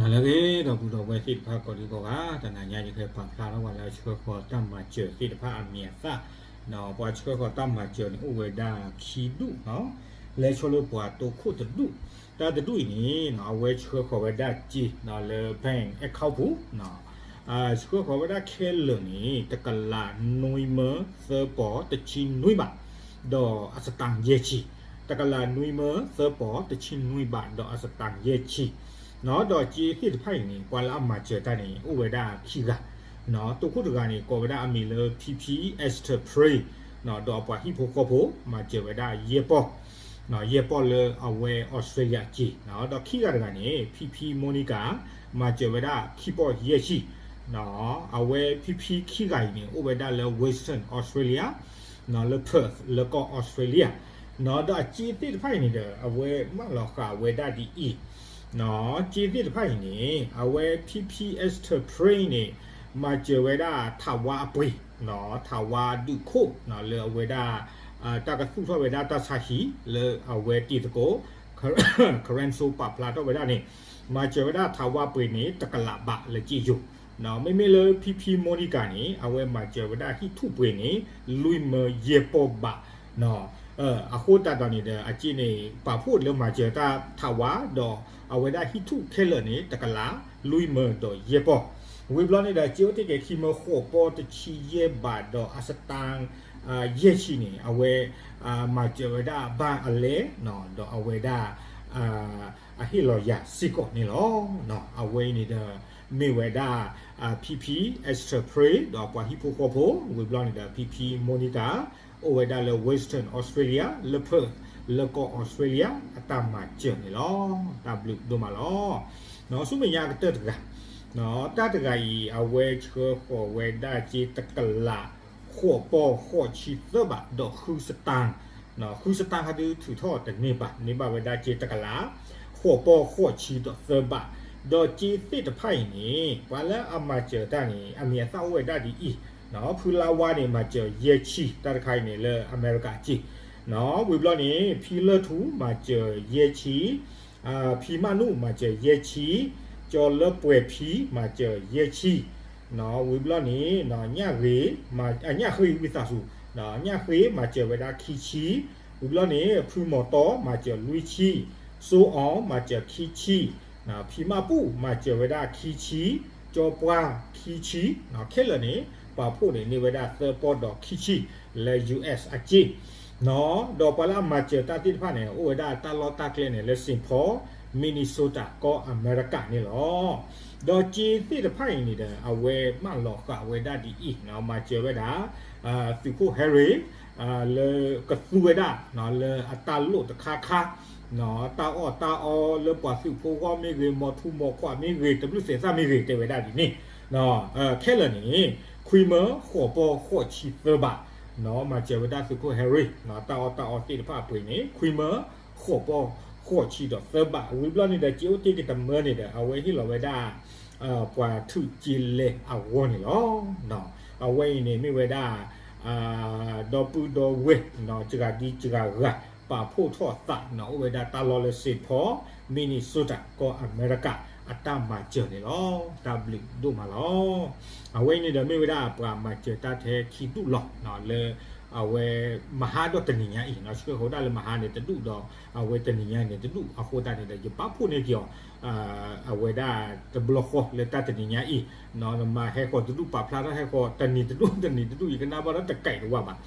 လၢအဂ့ၤ ဒီပုၢ်ဒီဝဲၢ်သ့ၣ်တဖၣ်ကိးဒံကိးဂၤ, တနၤညါယကဟဲပာ်ဖျါထီၣ်ပှၤလၢအဆှၢဃီၤတၢ်မၤစၢၤသ့ၣ်တဖၣ်အမံၤအသၣ်, ပှၤဆှၢဃီၤတၢ်မၤစၢၤန့ၣ်အိၣ်ဝဲဒၣ်ခံဒူၣ်, လဲၤဆိလၢပှၤတိခိၣ်တဒူၣ်, တၢ်တဒူၣ်အံၤန့ၣ် အဝဲဆှၢဃီၤဝဲဒၣ်စ့လၢ bank account ပူၤ, ဆှၢဃီၤဝဲဒၣ်ခဲလၢာ်န့ၣ် တကလးနွံမၢသၢပီၤတဆံနွံဘး, ဒီးအစတၣ်ယဲၢ်ဆံ, တကလးနွံမၢသၢပီၤတဆံနွံဘး ဒီးအစတၣ်ယဲၢ်ဆံ, ဒီးစ့သ့ၣ်တဖၣ်အံၤန့ၣ် ပှၤလၢအမၤစၢၤတၢ်န့ၣ် အိၣ်ဝဲဒၣ်ခံဂၤ, တိခိၣ်တဂၤန့ၣ် ကိးဝဲဒၣ်အမံၤလၢ ဖံဖံ Esther Pray, ဒီးအပှၤဟံၣ်ဖိဃီဖိ မၤစၢၤဝဲဒၣ်ယဲၢ်ပီၢ်, ယဲၢ်ပီၢ်လၢအဝဲအီစထြ့လယါစ့, ဒီးခံဂၤတဂၤန့ၣ် ဖံဖံ Monica မၤစၢၤဝဲဒၣ်ခံပီၢ်ယဲၢ်ဆံ, အဝဲဖံဖံခံဂၤအံၤန့ၣ် အိၣ်ဝဲဒၣ်လၢ Western Australia လၢ Perth လၢကီၢ်အီစထြ့လယါ, ဒီးအစ့သ့ၣ်တဖၣ်အံၤန့ၣ်ဒီး အဝဲမၢလီၤဃာ်ဝဲဒၣ်ဒ်အံၤ, စ့သ့ၣ်တဖၣ်အံၤန့ၣ် အဝဲဖံဖံ Esther Pray န့ၣ် မၤစၢၤဝဲဒၣ်ထးဝါအပှ့ၤ, ထးဝါဒုးခိၣ် လၢအဝဲဒၣ် တၢ်ကသူၣ်ထီၣ်ဝဲဒၣ်တၢ်ဆါဟံၣ် လၢအဝဲတံၤသကိး Karen Soul ပာ်ဖျါထီၣ်ဝဲဒၣ်န့ၣ်, မၤစၢၤဝဲဒၣ်ထးဝါပှ့ၤန့ၣ် တကလးဘးလၢက့ယိၤ, မ့မ့ၢ်လၢဖံဖံ Monica န့ၣ် အဝဲမၤစၢၤဝဲဒၣ်ဟံၣ်ထူၣ်ပှ့ၤန့ၣ် လွံၢ်မၢယဲၢ်ပီၢ်ဘး, အဃိသတးဒီးန့ၣ်ဒီး အစ့န့ၣ် ပာ်ဖှိၣ်လၢမၤစၢၤတၢ်ထးဝါ ဒီးအဝဲဒၣ်ဟံၣ်ထူၣ်ခဲလၢာ်န့ၣ် တကလး လွံၢ်မၢဒီးယဲၢ်ပီၢ်, ဝံၤဘျီန့ၣ်ဒီး စ့အိၣ်တ့ၢ်က့ၤခံမၢဃိးပီၢ်တဆံယဲၢ်ဘး ဒီးအစတၣ် ယဲၢ်ဆံန့ၣ် အဝဲ မၤစၢၤဝဲဒၣ်ဘၣ်အလဲ, ဒီးအဝဲဒၣ် အဟ့ၣ်လီၤယၤစ့ၢ်ကီးန့ၣ်လီၤ. အဝဲအံၤန့ၣ်ဒီး မ့ၢ်ဝဲဒၣ် ဖံဖံ Esther Pray ဒီးပှၤဟံၣ်ဖိဃီဖိ, ဝံၤဘျီန့ၣ်ဒီး ဖံဖံ Monica အိၣ်ဝဲဒၣ်လၢ Western Australia လၢ Perth လၢကီၢ်အီစထြ့လယါ အတၢ်မၤစၢၤန့ၣ်လီၤ. တၢ်ဘျုးဒိၣ်မးလီၤ. ဆူမဲာ်ညါကတၢၢ်တဂၤ, တၢ်တဂၤအံၤ အဝဲဆှၢဃီၤဝဲဒၣ်စ့တကလး ဃိးပီၢ်ဃိးဆံသၢဘး ဒီးဃုစတၣ်, ဃုစတၣ်ဟဲဒုးထုးထီၣ်တန့ၢ်ဘၣ်, န့ၢ်ဘၣ်ဝဲဒၣ်စ့တကလး ဃိးပီၢ်ဃိးဆံဒီးသၢဘး, ဒီးစ့သ့ၣ်တဖၣ်အံၤန့ၣ် ပှၤလၢအမၤစၢၤတၢ်န့ၣ် အမံၤအသၣ်အိၣ်ဝဲဒၣ်ဒ်အံၤ, ဖုလါဝါန့ၣ် မၤစၢၤယဲၢ်ဆံ, တၢ်တခါအံၤန့ၣ်လၢအမဲရကၤစ့, ဝံၤဘျီန့ၣ် ဖံလၢၢ်ထူ မၤစၢၤယဲၢ်ဆံ, ဖံမၣ်နူၣ် မၤစၢၤယဲၢ်ဆံ, ကၠီၤလၢပှဲၤဖံ မၤစၢၤယဲၢ်ဆံ, ဝံၤဘျီန့ၣ် ညၣ်ဃ့, ညၣ်ဃ့ဝံသးစူၤ, ညၣ်ဃ့ မၤစၢၤဝဲဒၣ်ခံဆံ, ဝံၤဘျီန့ၣ် ဖုမီၤတီ မၤစၢၤလွံၢ်ဆံ, စိအီၤ မၤစၢၤခံဆံ, ဖံမၣ်ပူၣ် မၤစၢၤဝဲဒၣ်ခံဆံ, ကၠီပှၢ်ခံဆံ, ခဲလၢာ်န့ၣ် ပာ်ဖှိၣ်န့ၣ် န့ၢ်ဝဲဒၣ်သၢပီၢ်ဒီးခံဆံ လၢ ယူႇအၢတ်ႉသ် အစ့, ဒီးပှၤလၢအမၤစၢၤတၢ်သ့ၣ်တဖၣ်န့ၣ် အိၣ်ဝဲဒၣ်တၢ်လီၢ်တၢ်ကျဲန့ၣ် လၢ Saint Paul Minnesota ကီၢ်အမဲရကၤန့ၣ်လီၤ. ဒီးစ့သ့ၣ်တဖၣ်အံၤန့ၣ်ဒီး အဝဲမၢလီၤဃာ်ဝဲဒၣ်ဒ်အံၤ, မၤစၢၤဝဲဒၣ် သုးခိၣ်ဟဲရ့ၣ် လၢကသူဝဲဒၣ် လၢအတၢ်လိၣ်တခါခါ, တၢ်အီၣ်တၢ်အီလၢပှၤသုးဖိဂီၢ်မ့ၢ်ဂ့ၤ, မီၤထူမီၤခွးမ့ၢ်ဂ့ၤ, တဘျုးသဲးသၣ်မ့ၢ်ဂ့ၤ, တဲဝဲဒၣ်ဒ်န့ၣ်, ခဲလၢာ်န့ၣ် ခွံမၢဃိးပီၢ်ဃိးဆံသၢဘး, မၤစၢၤဝဲဒၣ်သုးခိၣ်ဟဲရ့ၣ် တၢ်အီၣ်တၢ်အီသ့ၣ်တဖၣ်အပှ့ၤန့ၣ် ခွံမၢဃိးပီၢ်ဃိးဆံဒီးသၢဘး, ဝံၤဘျီန့ၣ်ဒီး စ့အိၣ်တ့ၢ်က့ၤတမၢန့ၣ်ဒီး အဝဲဟ့ၣ်လီၤဝဲဒၣ် ပှၤထုးက့လဲအဂီၢ်န့ၣ်လီၤ. အဝဲအံၤန့ၣ်မ့ၢ်ဝဲဒၣ် ဒီပုၢ်ဒီဝဲၢ် စှၤဒံစှၤဂၤ ပာ်ဖှိၣ်ထီၣ်သးန့ၣ် အိၣ်ဝဲဒၣ်တၢ်လီၢ်လၢ Saint Paul Minnesota ကီၢ်အမဲရကၤ အတၢ်မၤစၢၤန့ၣ်လီၤ. တၢ်ဘျုးဒိၣ်မးလီၤ. အဝဲအံၤန့ၣ်ဒီးမ့ၢ်ဝဲဒၣ်ပှၤမၤစၢၤတၢ်ထဲခံဒူၣ်လီၤ. လၢ အဝဲမဟါဒီးတနံၤညါအံၤ ဆှၢဃီၤဒၣ်လၢမဟါန့ၣ်တဒူၣ်ဒီး အဝဲတနံၤညါန့ၣ်တဒူၣ်အဃိသတးန့ၣ်ဒီး ယပာ်ဖှိၣ်န့ၢ်က့ၤအီၤ အဝဲဒၣ်တဘျီဃီလၢတၢ်တနံၤညါအံၤ, နမၤဟဲဃီၤတဒူၣ်ပာ်ဖျါထီၣ်ဟဲဃီၤတနံၤတဒူၣ် တနံၤတဒူၣ် ယကနၣ်ဘၣ်ဒီးတကဲးတဝၢ်ဘၣ်.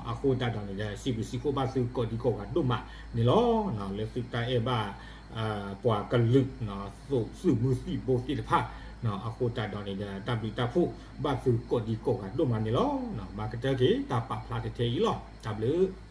အဃိသတးဒီးန့ၣ်ဒီး စံးဘျုးစံးဖှိၣ်ဘၣ်သုကိးဒံကိးဂၤဒိၣ်မးန့ၣ်လီၤ. လၢသုတၢ်အဲၣ်ဘၣ် ပှၤကလုာ် သုးမုၢ်သံၣ်ဘိသ့ၣ်တဖၣ် အဃိသတးဒီးန့ၣ်ဒီး တၢ်ဘျုးတၢ်ဖှိၣ်ဘၣ်သုကိးဒံကိးဂၤဒိၣ်မးန့ၣ်လီၤ. မၤကတၢၢ်က့ၤတၢ်ပာ်ဖျါထဲထဲအံၤလီၤ. တၢ်ဘျုး